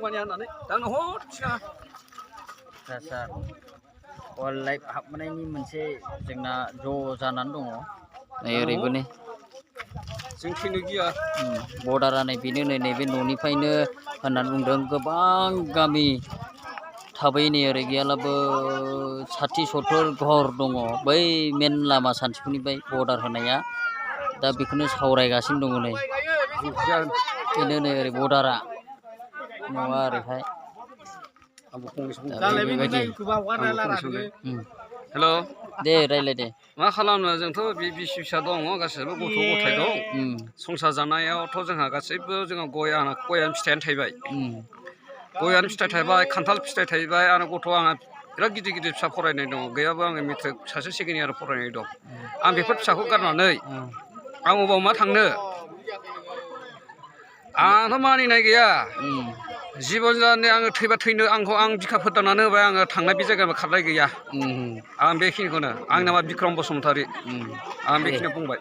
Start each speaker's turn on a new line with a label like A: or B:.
A: मानिया होननानै दांनो हर सिगां
B: सार वाइल्ड लाइफ हाबनायनि मोनसे जोंना ज' जानानै दङ नै ओरैबो नै
A: जों थैनो गिया
B: बर्डारा नै बेनो नै नैबे न'निफ्रायनो होननानै बुंदों गोबां गामि थाबाय नै ओरै गैयालाबो 60-70 घर दङ बै मेन लामा सानथिफुरनिफ्राय बर्डार होनाया दा बेखौनो सावरायगासिनो दङ नै बेनो नै ओरै बर्डारा नङा ओरैहाय
A: हेल'
B: दे रायलाय दे
A: मा खालामनो जोंथ' बिसि फिसा दङ गासैबो गथ' गथाय दं संसार जानायावथ' जोंहा गासैबो जोंहा गयानो फिथाइयानो थायबाय गयानो फिथाइ थायबाय खान्थाल फिथाइ थायबाय आरो गथ' आंहा बिराद गिदिर गिदिर फिसा फरायनाय दङ गैयाबो आङो मेट्रिक सासे सेकेन्ड इयार फरायनाय दं आं बेफोर फिसाखौ गारनानै आं अबाव मा थांनो आंथ' मानिनाय गैया जिबन जानानै आङो थैबा थैनो आं बिखा फोरदांनानै होबाय आङो थांनाय बे जायगायाव खारनाय गैया आं बेखिनिखौनो आंनि नामा बिक्रम बसुमतारी आं बेखिनियाव बुंबाय